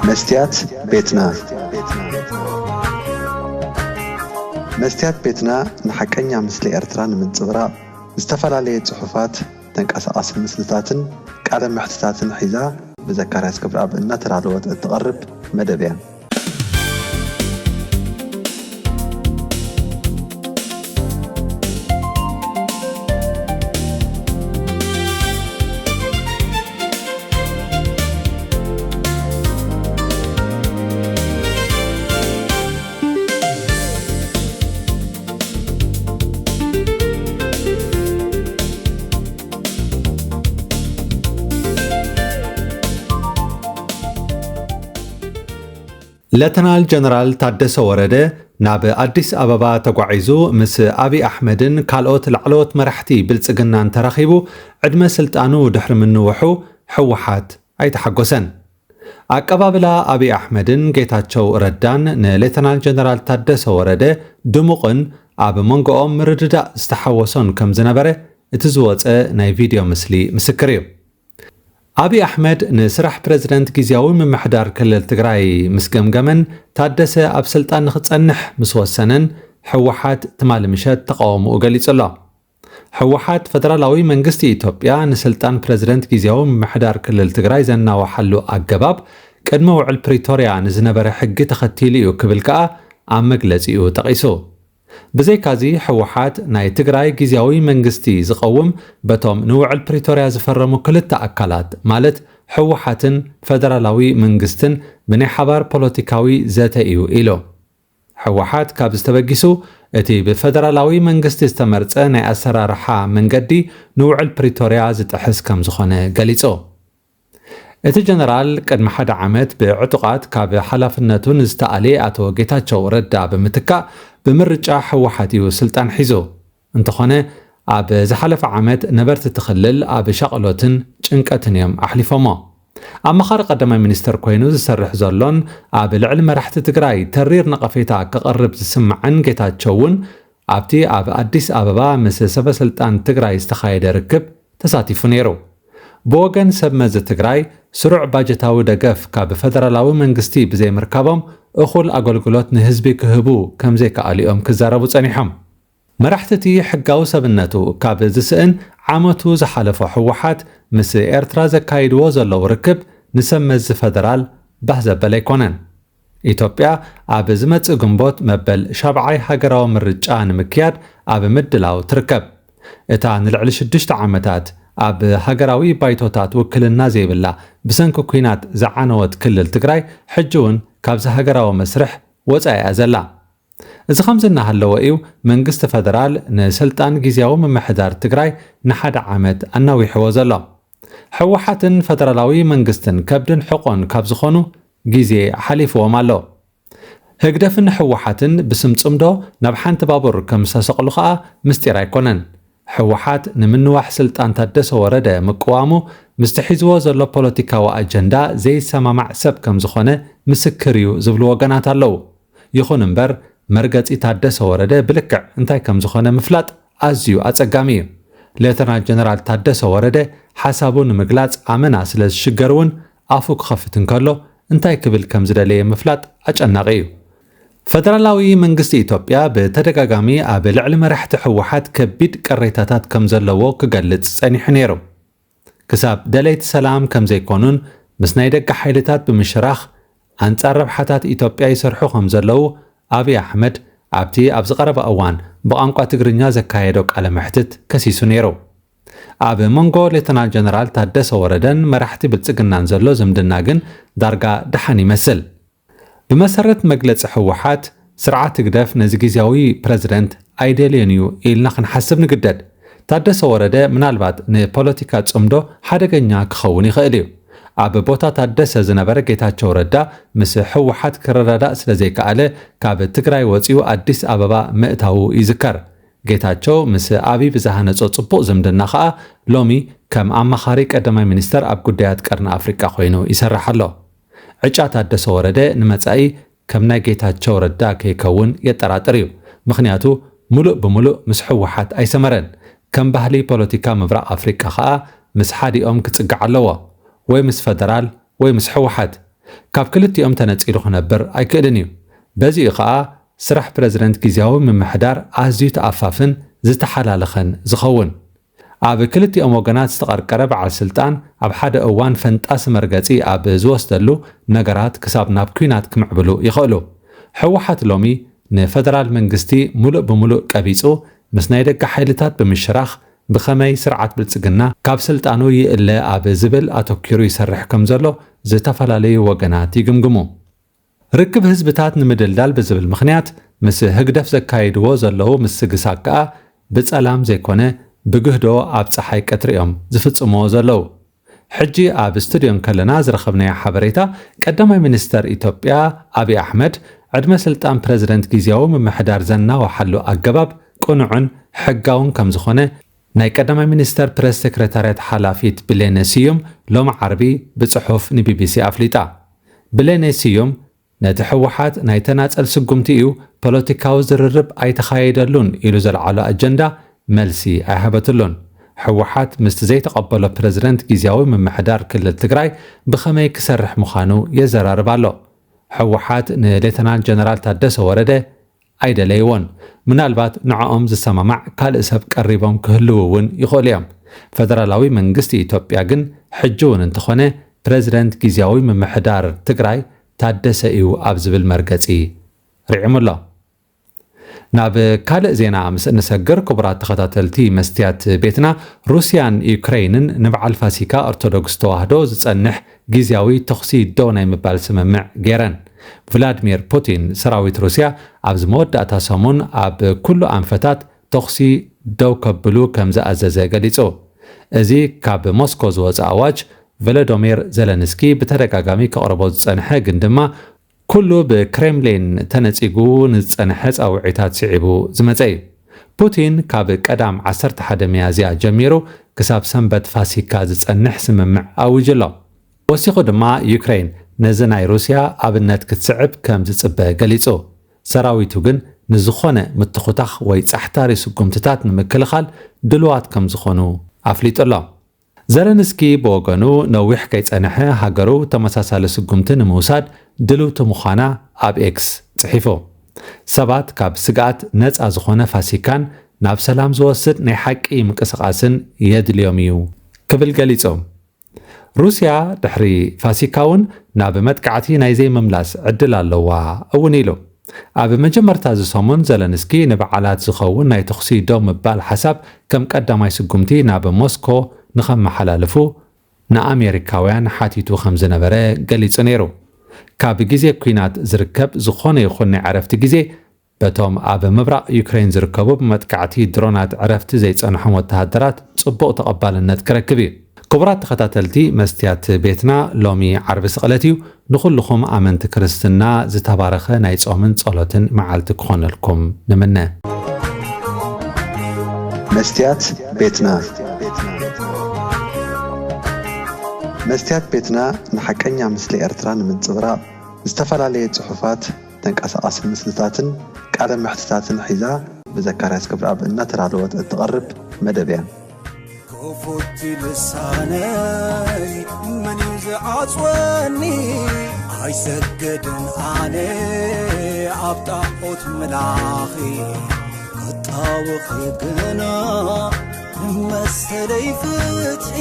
መስትያት ቤትና። መስትያት ቤትና ንሓቀኛ ምስሊ ኤርትራ ንምንጽብራቕ ዝተፈላለየ ጽሑፋት፣ ተንቀሳቓሲ ምስልታትን ቃለ መሕትታትን ሒዛ ብዘካርያስ ክብረኣብ እናተዳለወት እትቐርብ መደብ እያ። ሌተናል ጀነራል ታደሰ ወረደ ናብ ኣዲስ ኣበባ ተጓዒዙ ምስ ኣብይ ኣሕመድን ካልኦት ላዕለዎት መራሕቲ ብልጽግናን ተራኺቡ ዕድመ ስልጣኑ ድሕሪ ምንውሑ ህወሓት ኣይተሓጎሰን። ኣቀባብላ ኣብይ ኣሕመድን ጌታቸው ረዳን ንሌተናል ጀነራል ታደሰ ወረደ ድሙቕን ኣብ መንጎኦም ምርድዳእ ዝተሓወሶን ከም ዝነበረ እቲ ዝወጸ ናይ ቪድዮ ምስሊ ምስክር እዩ። ኣብይ ኣሕመድ ንስራሕ ፕረዚደንት ግዝያዊ ምምሕዳር ክልል ትግራይ ምስ ገምገመን ታደሰ ኣብ ስልጣን ንኽጸንሕ ምስ ወሰነን ህወሓት ትማሊ ምሸት ተቓውሞኡ ገሊጹ ኣሎ። ህወሓት ፈደራላዊ መንግስቲ ኢትዮጵያ ንስልጣን ፕረዚደንት ግዝያዊ ምምሕዳር ክልል ትግራይ ዘናውሓሉ ኣገባብ ቅድሚ ውዕል ፕሪቶርያ ንዝነበረ ሕጊ ተኸቲሉ እዩ ክብል ከኣ ኣብ መግለጺኡ ጠቒሱ። ብዘይካዚ ህወሓት ናይ ትግራይ ግዝያዊ መንግስቲ ዝቐውም በቶም ንውዕል ፕሪቶርያ ዝፈረሙ ክልተ ኣካላት ማለት ህወሓትን ፈደራላዊ መንግስትን ብናይ ሓባር ፖለቲካዊ ዘተ እዩ ኢሉ። ህወሓት ካብዚ ተበጊሱ እቲ ብፈደራላዊ መንግስቲ ዝተመርጸ ናይ ኣሰራርሓ መንገዲ ንውዕል ፕሪቶርያ ዝጥሕስ ከም ዝኾነ ገሊጹ። እቲ ጀነራል ቅድሚ ሓደ ዓመት ብዕጡቓት ካብ ሓላፍነቱ ንዝተኣልየ ኣቶ ጌታቸው ረዳ ብምትካእ ብምርጫ ህወሓት እዩ ስልጣን ሒዙ። እንተኾነ ኣብ ዝሓለፈ ዓመት ነበርቲ እቲ ክልል ኣብ ሻቕሎትን ጭንቀትን እዮም ኣሕሊፎሞ። ኣማኻሪ ቀዳማይ ሚኒስተር ኮይኑ ዝሰርሕ ዘሎን ኣብ ልዕሊ መራሕቲ ትግራይ ተሪር ነቐፌታ ከቕርብ ዝስምዐን ጌታቸው እውን ኣብቲ ኣብ ኣዲስ ኣበባ ምስ ሰበ ስልጣን ትግራይ ዝተኻየደ ርክብ ተሳቲፉ ነይሩ። ብወገን ሰብ መዚ ትግራይ ስሩዕ ባጀታዊ ደገፍ ካብ ፈደራላዊ መንግስቲ ብዘይምርካቦም እኹል ኣገልግሎት ንህዝቢ ክህቡ ከም ዘይከኣሉ እዮም ክዛረቡ ጸኒሖም። መራሕቲ እቲ ሕጋዊ ሰብነቱ ካብ ዝስእን ዓመቱ ዝሓለፎ ህወሓት ምስ ኤርትራ ዘካይድዎ ዘለዉ ርክብ ንሰብ መዚ ፈደራል ባህ ዘበለ ኣይኮነን። ኢትዮጵያ ኣብ ዝመጽእ ግንቦት መበል ሻብዓይ ሃገራዊ ምርጫ ንምክያድ ኣብ ምድላው ትርከብ። እታ ንልዕሊ ሽዱሽተ ዓመታት ኣብ ሃገራዊ ባይቶታት ውክልና ዘይብላ ብሰንኪ ኲናት ዝዓነወት ክልል ትግራይ ሕጂ እውን ካብዚ ሃገራዊ መስርሕ ወጻኢ እያ ዘላ። እዚ ከምዚ እናሃለወ እዩ መንግስቲ ፈደራል ንስልጣን ግዝያዊ ምምሕዳር ትግራይ ንሓደ ዓመት ኣናዊሕዎ ዘሎ። ህወሓትን ፈደራላዊ መንግስትን ከብድን ሕቖን ካብ ዝኾኑ ግዜ ሓሊፍዎም ኣሎ። ህግደፍን ህወሓትን ብስም ጽምዶ ናብ ሓንቲ ባቡር ከም ዝተሰቕሉ ከኣ ምስጢር ኣይኮነን። ህወሓት ንምንዋሕ ስልጣን ታደሰ ወረደ ምቅዋሙ ምስቲ ሒዝዎ ዘሎ ፖለቲካዊ ኣጀንዳ ዘይሰማማዕ ሰብ ከም ዝኾነ ምስክር እዩ ዝብሉ ወገናት ኣለዉ። ይኹን እምበር መርገጺ ታደሰ ወረደ ብልክዕ እንታይ ከም ዝኾነ ምፍላጥ ኣዝዩ ኣጸጋሚ እዩ። ሌተናል ጀነራል ታደሰ ወረደ ሓሳቡ ንምግላጽ ኣመና ስለ ዝሽገር እውን ኣፉ ክኸፍት እንከሎ እንታይ ክብል ከም ዝደለየ ምፍላጥ ኣጨናቒ እዩ። ፈደራላዊ መንግስቲ ኢትዮጵያ ብተደጋጋሚ ኣብ ልዕሊ መራሕቲ ህወሓት ከቢድ ቅሬታታት ከም ዘለዎ ክገልጽ ጸኒሑ ነይሩ። ክሳብ ደለይቲ ሰላም ከም ዘይኮኑን ምስ ናይ ደገ ሓይልታት ብምሽራኽ ኣንጻር ረብሓታት ኢትዮጵያ ይሰርሑ ከም ዘለዉ ኣብይ ኣሕመድ ኣብቲ ኣብ ዝቐረበ እዋን ብቋንቋ ትግርኛ ዘካየዶ ቃለ መሕትት ከሲሱ ነይሩ። ኣብ መንጎ ሌተናል ጀነራል ታደሰ ወረደን መራሕቲ ብልጽግናን ዘሎ ዝምድና ግን ዳርጋ ደሓን ይመስል። ብመሰረት መግለጺ ህወሓት፣ ስርዓት ህግደፍ ነዚ ግዝያዊ ፕረዚደንት ኣይደልዮን እዩ ኢልና ክንሓስብ ንግደድ። ታደሰ ወረደ ምናልባት ንፖለቲካ ጽምዶ ሓደገኛ ክኸውን ይኽእል እዩ። ኣብ ቦታ ታደሰ ዝነበረ ጌታቸው ረዳ ምስ ህወሓት ክረዳዳእ ስለ ዘይከኣለ ካብ ትግራይ ወጺኡ ኣዲስ ኣበባ ምእታዉ ይዝከር። ጌታቸው ምስ ኣብይ ብዝሃነጾ ጽቡቕ ዝምድና ከኣ ሎሚ ከም ኣማኻሪ ቀዳማይ ሚኒስተር ኣብ ጉዳያት ቀርኒ ኣፍሪቃ ኮይኑ ይሰርሕ ኣሎ። ዕጫ ታደሰ ወረደ ንመጻኢ ከም ናይ ጌታቸው ረዳ ከይከውን የጠራጥር እዩ። ምኽንያቱ ምሉእ ብምሉእ ምስ ህወሓት ኣይሰመረን። ከም ባህሊ ፖለቲካ ምብራቕ ኣፍሪቃ ከኣ ምስ ሓዲኦም ክጽጋዕ ኣለዎ። ወይ ምስ ፈደራል ወይ ምስ ህወሓት። ካብ ክልቲኦም ተነጺሉ ክነብር ኣይክእልን እዩ። በዚኡ ኸኣ ስራሕ ፕረዚደንት ግዝያዊ ምምሕዳር ኣዝዩ ተኣፋፍን ዝተሓላለኸን ዝኸውን። ኣብ ክልቲኦም ወገናት ዝተቐርቀረ በዓል ስልጣን ኣብ ሓደ እዋን ፈንጣሲ መርገጺ ኣብ ዝወስደሉ ነገራት ክሳብ ናብ ኲናት ክምዕብሉ ይኽእሉ። ህወሓት ሎሚ ንፈደራል መንግስቲ ሙሉእ ብሙሉእ ቀቢጹ ምስ ናይ ደገ ሓይልታት ብምሽራኽ ብኸመይ ስርዓት ብልጽግና ካብ ስልጣኑ ይእለ ኣብ ዝብል ኣተኲሩ ይሰርሕ ከም ዘሎ ዝተፈላለዩ ወገናት ይግምግሙ። ርክብ ህዝብታት ንምድልዳል ብዝብል ምኽንያት ምስ ህግደፍ ዘካይድዎ ዘለዉ ምስግሳግ ከኣ ብጸላም ዘይኮነ ብግህዶ ኣብ ጸሓይ ቀትሪ እዮም ዝፍጽምዎ ዘለዉ። ሕጂ ኣብ ስቱድዮ እንከለና ዝረኸብናዮ ሓበሬታ፣ ቀዳማይ ሚኒስተር ኢትዮጵያ ኣብይ ኣሕመድ ዕድመ ስልጣን ፕረዚደንት ግዝያዊ ምምሕዳር ዘናውሓሉ ኣገባብ ቅኑዕን ሕጋውን ከም ዝኾነ ናይ ቀዳማይ ሚኒስተር ፕረስ ሴክሬታርያት ሓላፊት ብሌነ ስዩም ሎሚ ዓርቢ ብጽሑፍ ንቢቢሲ ኣፍሊጣ። ብሌነ ስዩም ነቲ ህወሓት ናይ ተናጸል ስጉምቲ እዩ፣ ፖለቲካዊ ዝርርብ ኣይተኻየደሉን ኢሉ ዘልዓሎ ኣጀንዳ መልሲ ኣይሃበትሉን። ህወሓት ምስቲ ዘይተቐበሎ ፕረዚደንት ግዝያዊ ምምሕዳር ክልል ትግራይ ብኸመይ ክሰርሕ ምዃኑ የዘራርብ ኣሎ። ህወሓት ንሌተናል ጀነራል ታደሰ ወረደ ኣይደለይዎን። ምናልባት ንዕኦም ዝሰማማዕ ካልእ ሰብ ቀሪቦም ክህልዉ እውን ይኽእሉ እዮም። ፈደራላዊ መንግስቲ ኢትዮጵያ ግን ሕጂ እውን እንተኾነ ፕረዚደንት ግዝያዊ ምምሕዳር ትግራይ ታደሰ እዩ ኣብ ዝብል መርገጺ ርዒሙ ኣሎ። ናብ ካልእ ዜና ምስ እንሰግር፣ ክቡራት ተኸታተልቲ መስትያት ቤትና፣ ሩስያን ዩክረይንን ንበዓል ፋሲካ ኦርቶዶክስ ተዋህዶ ዝጸንሕ ግዝያዊ ተኹሲ ደው ናይ ምባል ስምምዕ ገይረን። ቭላድሚር ፑቲን ሰራዊት ሩስያ ኣብዚ መወዳእታ ሰሙን ኣብ ኩሉ ኣንፈታት ተኹሲ ደው ከብሉ ከም ዝኣዘዘ ገሊጹ። እዚ ካብ ሞስኮ ዝወጸ ኣዋጅ፣ ቨሎዶሚር ዘለንስኪ ብተደጋጋሚ ከቕርቦ ዝጸንሐ ግን ድማ ኩሉ ብክሬምሊን ተነጺጉ ንዝጸንሐ ጻውዒታት ስዒቡ ዝመጸ እዩ። ፑቲን ካብ ቀዳም ዓሰርተ ሓደ ሚያዝያ ጀሚሩ ክሳብ ሰንበት ፋሲካ ዝጸንሕ ስምምዕ ኣዊጁ ኣሎ። ወሲኹ ድማ ዩክሬን ነዚ ናይ ሩስያ ኣብነት ክትስዕብ ከም ዝጽበ ገሊጹ። ሰራዊቱ ግን ንዝኾነ ምትኹታኽ ወይ ጻሕታሪ ስጉምትታት ንምክልኻል ድልዋት ከም ዝኾኑ ኣፍሊጡ ኣሎ። ዘለንስኪ ብወገኑ ነዊሕ ከይጸንሐ ሃገሩ ተመሳሳሊ ስጉምቲ ንምውሳድ ድልውቲ ምዃና ኣብ ኤክስ ጽሒፉ። ሰባት ካብ ስግኣት ነጻ ዝኾነ ፋሲካን ናብ ሰላም ዝወስድ ናይ ሓቂ ምንቅስቓስን የድልዮም እዩ ክብል ገሊጹ። ሩስያ ድሕሪ ፋሲካ እውን ናብ መጥቃዕቲ ናይ ዘይምምላስ ዕድል ኣለዋ እውን ኢሉ። ኣብ መጀመርታ እዚ ሰሙን ዘለንስኪ ንበዓላት ዝኸውን ናይ ተኹሲ ደው ምባል ሓሳብ ከም ቀዳማይ ስጉምቲ ናብ ሞስኮ ንኸመሓላልፉ ንኣሜሪካውያን ሓቲቱ ከም ዝነበረ ገሊጹ ነይሩ። ካብ ግዜ ኲናት ዝርከብ ዝኾነ ይኹን ናይ ዕረፍቲ ግዜ በቶም ኣብ ምብራቕ ዩክሬን ዝርከቡ ብመጥቃዕቲ ድሮናት ዕረፍቲ ዘይጸንሖም ወተሃደራት ጽቡቕ ተቐባልነት ክረክብ እዩ። ክቡራት ተኸታተልቲ መስትያት ቤትና፣ ሎሚ ዓርቢ ስቕለት እዩ። ንኹልኹም ኣመንቲ ክርስትና ዝተባረኸ ናይ ጾምን ጸሎትን መዓልቲ ክኾነልኩም ንምነ። መስትያት ቤትና። መስትያት ቤትና ንሓቀኛ ምስሊ ኤርትራ ንምንጽብራቕ ዝተፈላለየ ጽሑፋት፣ ተንቀሳቓሲ ምስልታትን ቃለ መሕትታትን ሒዛ ብዘካርያስ ገብረኣብ እናተዳለወት እትቐርብ መደብ እያ። ክፉት ልሳነይ መን እዩ ዝዓጽወኒ? ኣይሰግድን ኣነ ኣብ ጣዖት ምላኺ፣ ክጣወኺ ግና መሰለይ ፍትሒ።